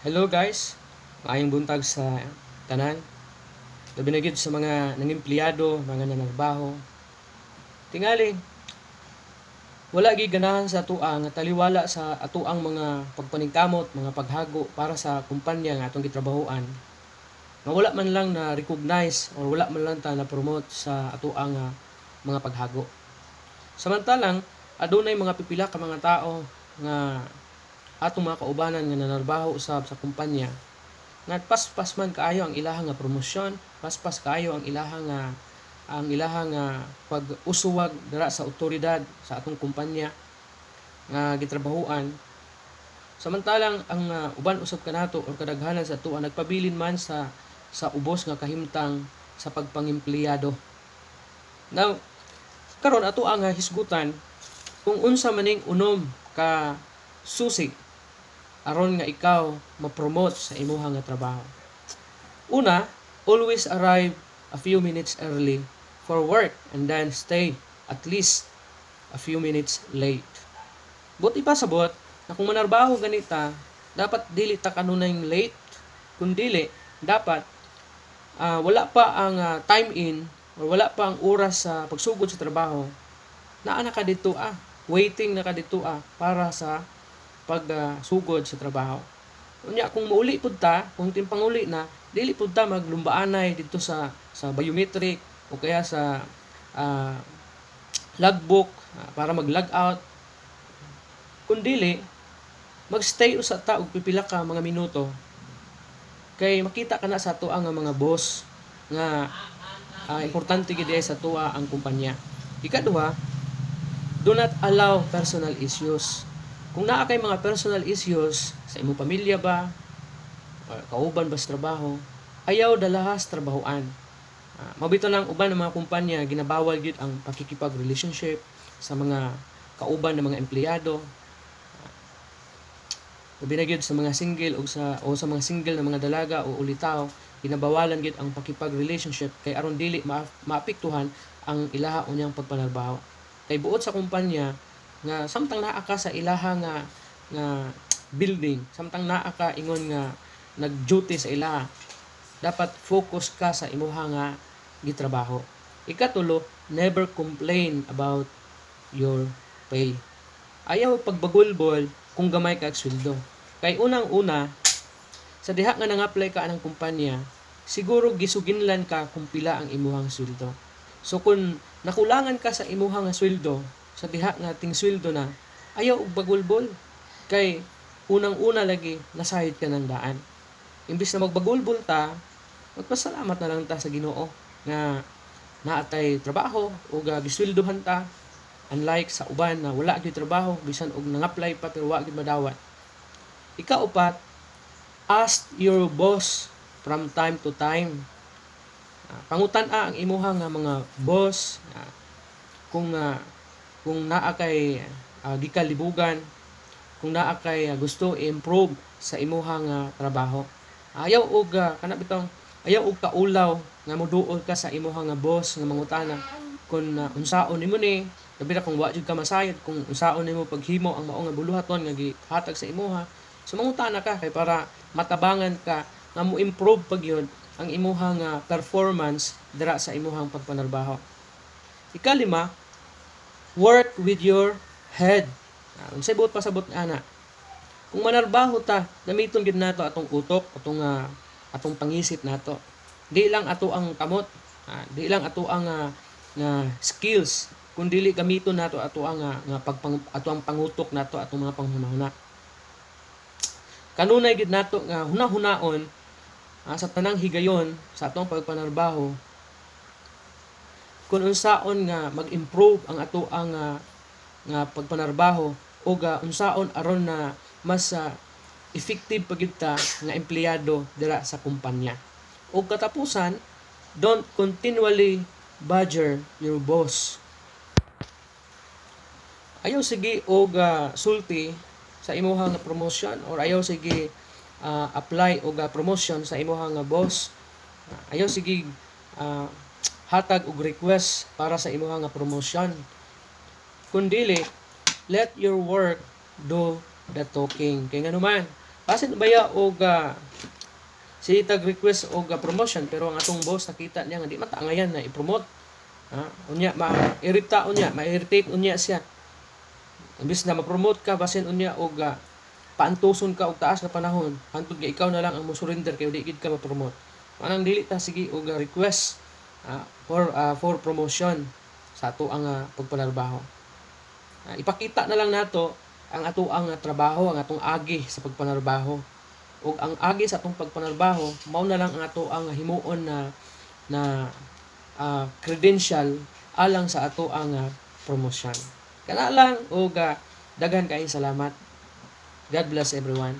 Hello guys, maayong buntag sa tanan. Labi na gyud sa mga nangempleyado, mga nanarbaho. Tingali, wala gyud ganahan sa atoa nga taliwala sa atoang mga pagpaningkamot, mga paghago para sa kumpanya nga atong gitrabahoan, nga wala man lang na recognize or wala man lang ta na promote sa atoang mga paghago. Samantalang adunay mga pipila ka mga tao nga atong mga kaubanan nga nanarbaho usab sa kumpanya nga paspas man kaayo ang ilahang nga promosyon, paspas kaayo ang ilahang nga pag-usuwag dira sa otoridad sa atong kumpanya nga gitrabahoan. Samantalang ang uban usab kanato or kadaghanan sa atoa nagpabilin man sa ubos nga kahimtang sa pagpangempleyado. Now, karon ato ang hisgutan kung unsa maning unom ka susi aron nga ikaw ma-promote sa imuha nga trabaho. Una, always arrive a few minutes early for work and then stay at least a few minutes late. Buot ipasabot na kung manarbaho ganita, dapat dili ta kanunayng late. Kung dili, dapat wala pa ang time in or wala pa ang oras sa pagsugod sa trabaho, naa na ka dito waiting na ka dito para sa pagsugod sa trabaho. Unya kung muuli pud ta, kung timpanguli na, dili pud ta maglumbaanay dito sa biometric o kaya sa logbook para mag-log out. Kung dili, magstay usa ta og pipila ka mga minuto kay makita ka na sa atoa nga mga boss nga importante gid sa atoa ang kumpanya. Ikaduha, do not allow personal issues. Kung naa kay mga personal issues sa imong pamilya ba or kauban ba sa trabaho, ayaw dalaha sa trabahoan. Mao bitaw nang uban ng mga kumpanya ginabawal gyud ang pakikipag-relationship sa mga kauban ng mga empleyado. Labi na gyud sa mga single o sa mga single na mga dalaga o ulitaw, ginabawalan gyud ang pakipag-relationship kay aron dili maapektuhan ang ilaha unyang pagpanarbaho. Kay buot sa kumpanya nga samtang naa ka sa ilaha nga building, samtang naa ka ingon nga nag-duty sa ilaha, dapat focus ka sa imuha nga gitrabaho. Ikatulo, never complain about your pay. Ayaw pagbagulbol kung gamay ka og sweldo. Kay unang-una, sa diha nga nang-apply ka anang kumpanya, siguro gisuginlan ka kung pila ang imuhang sweldo. So kung nakulangan ka sa imuhang nga sweldo, sa diha nga ting sweldo na, ayaw og bagulbol. Kay unang-una lagi nasayod ka ng daan. Imbis na magbagulbol ta, magpasalamat na lang ta sa Ginoo nga naatay trabaho o gisweldohan ta, unlike sa uban na wala gyud trabaho bisan og nang-apply pa pero wa gyud madawat. Ikaupat, ask your boss from time to time. Pangutan-a ang imuha nga mga boss kung naa kay gikalibugan, kung naa kay gusto i-improve sa imuha nga trabaho. Ayaw og kana bitong ayaw og kaulaw nga moduol ka sa imuha nga boss nga mangutana kung unsaon nimo ni, labi na kung wa jud ka masayod kung unsaon nimo paghimo ang mao nga buluhaton nga gihatag sa imuha. So mangutana ka kay para matabangan ka nga mo improve pag yun ang imuha nga performance dira sa imuhang pagpanarbaho. Ikalima, work with your head. Unsay buot pasabot ana? Kung manarbaho ta, gamiton gyud nato atong utok, atong pangisip nato. Di lang ato ang kamot, di lang ato ang nga skills, kun dili gamiton nato ato ang nga pagpang ato ang pangutok nato, atong mga panghunahuna. Kanunay gid nato nga hunahunaon sa tanang higayon sa atong pagpanarbaho kung unsaon nga mag-improve ang ato ang nga pagpanarbaho o unsaon aron na mas effective pa gyud ta nga empleyado dira sa kumpanya. Og katapusan, don't continually badger your boss. Ayaw sige og sulti sa imuha nga promotion or ayaw sige apply og promotion sa imuha nga boss. Ayaw sige hatag og request para sa imuha nga promotion. Kun dili, let your work do the talking. Kay nganuman, Basin baya og sige tag request og promotion, pero ang atong boss nakita niya nga di man ta angayan na i-promote. Ha? Unya ma-irita unya, ma-irritate unya siya. Imbis na ma-promote ka, basin unya og paantuson ka og taas nga panahon hangtod nga ikaw na lang ang mo-surrender kay di gid ka ma-promote. Anang dili ta sige og request for promotion sa ato ang pagpanarbaho. Ipakita na lang nato ang ato ang trabaho, ang atong agi sa pagpanarbaho. Ug ang agi sa atong pagpanarbaho, mao na lang ang ato ang himuon na na credential alang sa ato ang promotion. Kana lang ug daghan kaayong salamat. God bless everyone.